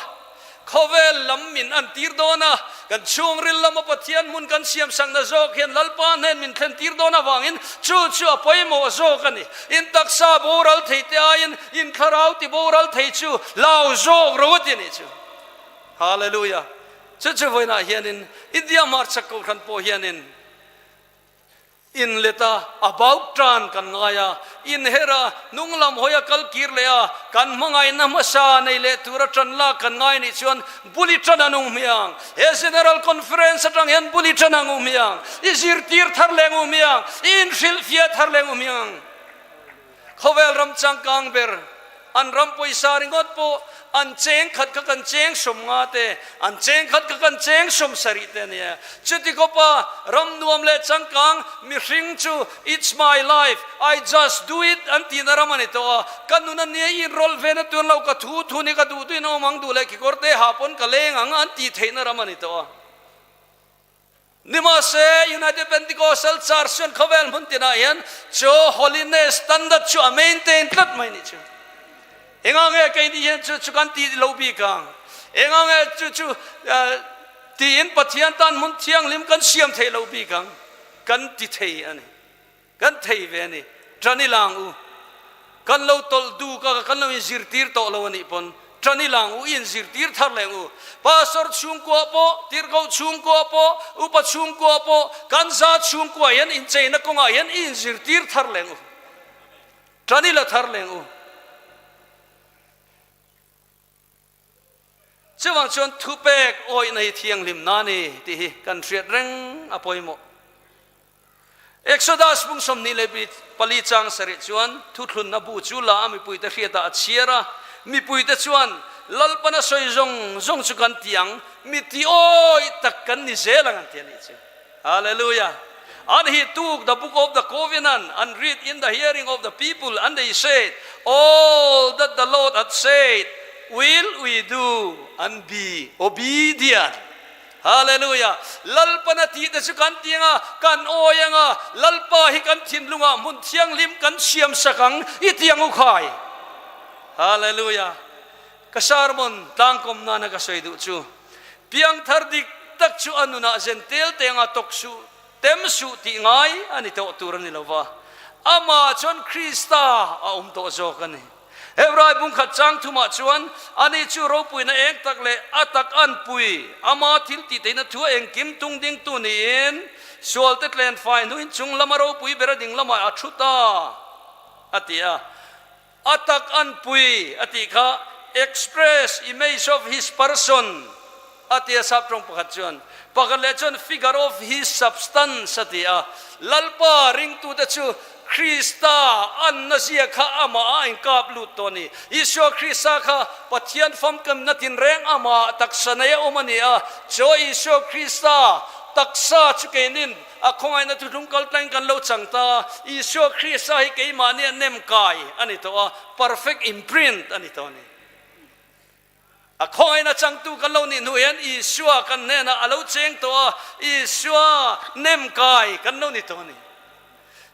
khawvel lam min an tir dawn a, kan chhungril lama Pathian hmun kan siam sakna zawk hian Lalpa hnen min thlen tir dawn avangin chu chu a pawimawh zawk a ni. In taksa boral thei te aiin in thlarau ti boral thei chu lau zawk ro a ti a nih chu. Hallelujah! Chu chu vawiinah hianin India hmarchhak kohhran pawh hianin Inlet a, about tan kan ngai a, inher a, hnung lam hawi a kal kir leh a, kan hmangaihna hmasa nei leh tura tan lak kan ngai nih chuan buli tan a nung hmiang. He General Conference atang hian buli tan a ngu hmiang, i zirtir thar leh ngu hmiang, i inhrilhfiah thar leh ngu hmiang. Khawvel ram changkang ber, an ram pawisa ringawt pawh an cheng khat kha kan cheng sawm nga te, an cheng khat kha kan cheng sawm sarih te a nia. Chuti khawpa ram nuam leh changkang mihring chu It's my life, I just do it an tihna ram a ni tawh a. Ka nun a nia i inrawlh ve na tur lo, ka thu thu ni ka duh duhin a awm ang duh leh kekawr te ha pawn ka leng ang an tih theihna ram a ni tawh a. Nimahse, United Pentecostal Church chuan khawvel hmun tinah hian chu holiness standard chu a maintain tlat mai nih chu. Enga nge keini hian chu chu kan tih lo bik ang? Enga nge chu chu tiin Pathian tan hmun thianghlim kan siam thei lo bik ang? Kan ti thei a ni. Kan thei ve a ni. Ṭan i lang u. Kan lo tawlh duk a, kan lo inzirtir tawh lo a nih pawn ṭan i lang u, i inzirtir thar leng u. Pastor chhungkua pawh, tirhkoh chhungkua pawh, upa chhungkua pawh, kan za chhungkua hian incheina kawngah hian i inzirtir thar leng u. Ṭan i la thar leng u. Chuvang chuan thupek awihna hi thianghlimna a ni tih hi kan hriat reng a pawimawh. Exodus bung 24 chang sarih chuan thuthlunna bu chu la a mipuite hriatah a chhiar a, mipuite chuan Lalpana sawi zawng zawng chu kan ti ang, mi ti awih tak kan ni zel ang an ti a nih chu. Hallelujah! And he took the book of the covenant and read in the hearing of the people and they said, All that the Lord hath said will we do and be obedient. Hallelujah! Lalpana tih te chu kan ti anga, kan awi anga, Lalpa hi kan thinlungah hmun thianghlim kan siam sak ang i ti ang u khai. Hallelujah! Ka sermon tlangkawm nana ka sawi duh chu Piangthar dik tak chu a nunah zen tel te anga tawk suh, tem suh tih ngai a ni tawh tur a ni lo va, amah chuan Krista a awm tawh zawk a ni. Hebrai bungkhat chang thumah chuan ani chu ropuina eng tak leh a tak an pui, ama thil tih theihna thu a engkim tung dingtu niin sualte tlen fai hnuin chung lama ropui ber a ding lamah a thu ta, a ti a. A tak an pui a tih kha express image of his person a ti a sap tawng pakhat chuan pakhat leh chuan figure of his substance a ti a. Lalpa ringtute chu Krista anna zia kha amah a inkap lut tawh a ni. Isua Krista kha Pathian famkemna tinreng amah taksa nei a awm a ni a. Chaw Isua Krista taksa chu keinin A khawngaihna chu hlung kal tlangin kan lo chang ta a, Isua Krista hi keimahni a nem kai a ni tawh a, perfect imprint a ni tawh a ni. A khawngaihna changtu kan lo nih hnu hian Isua kan hnenah a lo cheng tawh a, Isua nem kai kan lo ni tawh a ni.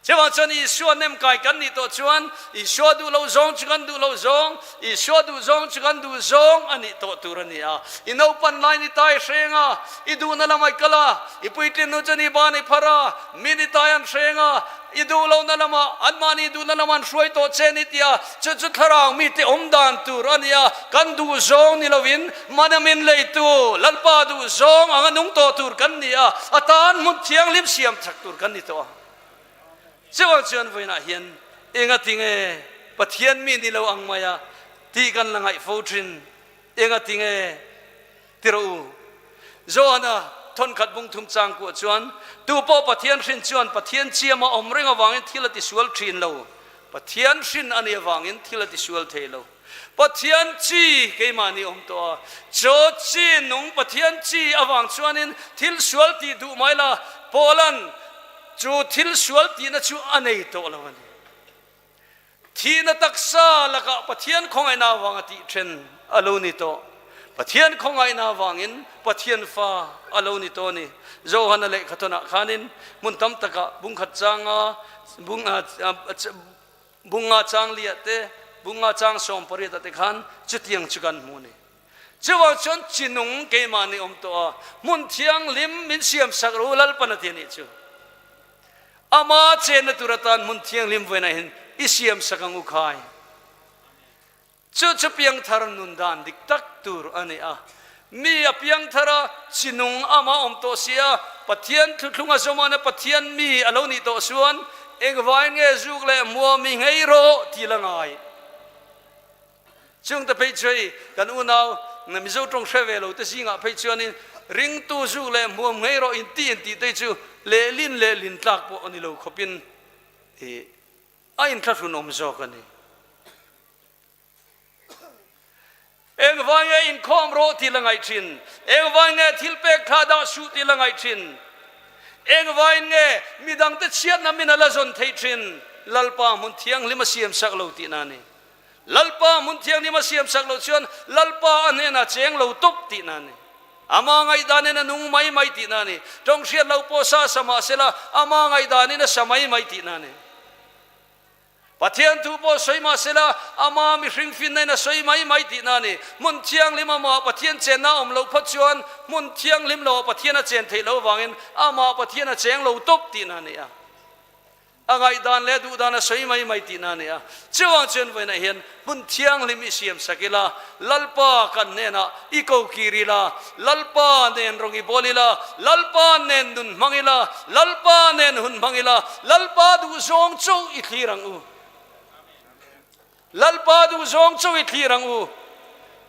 Chuvang chuan Isua nem kai kan nih tawh chuan Isua duh loh zawng chu kan duh loh zawng, Isua duh zawng chu kan duh zawng a nih tawh tur a ni a. I naupan lai ni ta i hreng a, i duhna lamah i kal a, i puitlin hnu chuan i ban i phar a, mi ni tai an hreng a, i duh lohna lamah anmahni duhna lamah an hruai tawh che ni tia chu chu thlarau mite awm dan tur a ni a, kan duh zawng ni lovin mana min leitu Lalpa duh zawng anga nung tawh tur kan ni a, a tan hmun thianghlim siam chak tur kan ni tawh a. Chuvang chuan vawiinah hian enga tinge Pathian mi ni lo ang maia tih kan la ngaih fo thin, enga tinge ti rawh u. Johana thawnkhat bung thum chang kuah chuan, Tu pawh Pathian hrin chuan Pathian chiama awm reng avangin thil a tisual thin lo. Pathian hrin a nih avangin thil a tisual thei lo. Pathian chi keimahni awm tawh a, chaw chi nung Pathian chi avang chuanin thil sual tih duh mai la, Paula'n chu thil sual tihna chu a nei tawh lo a ni. Thihna taksa lakah Pathian khawngaihna avanga tih then a lo ni tawh. Pathian khawngaihna avangin Pathian fa a lo ni tawh a ni. Johana lehkhathawnah khanin hmun tam takah bungkhat changa bung Bunga chang liah te, bunga chang 18 ah te khan chutiang chu kan hmu a ni. Chuvang chuan chinung keimah nih awm tawh a, hmun thianghlim min siam sak ru Lalpan a ti a nih chu. Ama chenna tur atan hmun thianghlim vawiinah hian i siam sak ang u khai. Chu chu piangthar nun dan dik tak tur a ni a. Mi a piangthar a, chinung ama awm tawh si a, Pathian thuthlung a zawmana Pathian mi a lo nih tawh chuan engvain nge zuk leh mua mi ngei rawh ti la ngai. Chungte phei chu hei kan unau Mizo tawng hre ve lo te zingah phei chuanin ringtu zuk leh hmuam ngei rawh inti intih te chu lehlin lehlin tlak pawh a ni lo khawpin i a inthlahrunawm zawk a ni. Engvai nge inkhawm rawh tih la ngaih thin? Engvai nge thil pek thla dah suh tih la ngaih thin? Engvaiin nge midangte chhiatna min a la zawn theih thin? Lalpa hmun thianghlim a siam sak lo tihna a ni. Lalpa hmun thianghlim a siam sak loh chuan Lalpa a hnenah cheng lo tawp tihna a ni. Ama ngaihdanin a nung mai mai tihna a ni. Tawng hriat loh pawh sa sa mah sela, ama ngaihdanin a sa mai mai tihna a ni. Pathian thu pawh sawi mah sela, ama mihring finna in a sawi mai mai tihna a ni. Hmun thianghlim amah Pathian chenna a awm loh phawt chuan hmun thianghlim loah Pathian a chen theih loh avangin amah Pathian a cheng lo tawp tihna a ni a. A ngaihdan leh a duhdan a sawi mai mai tihna a ni a. Chuvang chuan vawiinah hian hmun thianghlim i siam sak ila, Lalpa kan hnenah i ko kir ila, Lalpa nen rawng i bawl ila, Lalpa nen nun hmang ila, Lalpa nen hun hmang ila, Lalpa duh zawng chauh i thlir ang u. Lalpa duh zawng chauh i thlir ang u.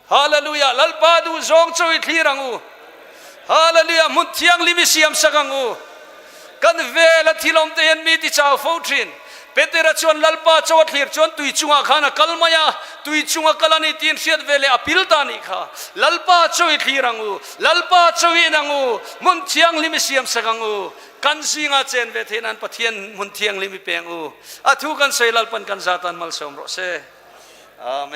Hallelujah! Lalpa duh zawng chauh i thlir ang u. Hallelujah! Hmun thianghlim i siam sak ang u. Kan vel a thil awm te hian mi ti chau fo thin. Petera chuan Lalpa chaw a thlir chuan tui chungah khan a kal mai a, tui chunga kal a ni tiin hriat ve leh a pil ta nih kha. Lalpa chaw i thlir ang u, Lalpa chaw i en ang u, hmun thianghlim i siam sak ang u. Kan zinga chen ve theih nan Pathian hmun thianghlim i peng u. A thu kan sawi Lalpan kan zatan malsawm rawh se. Amen.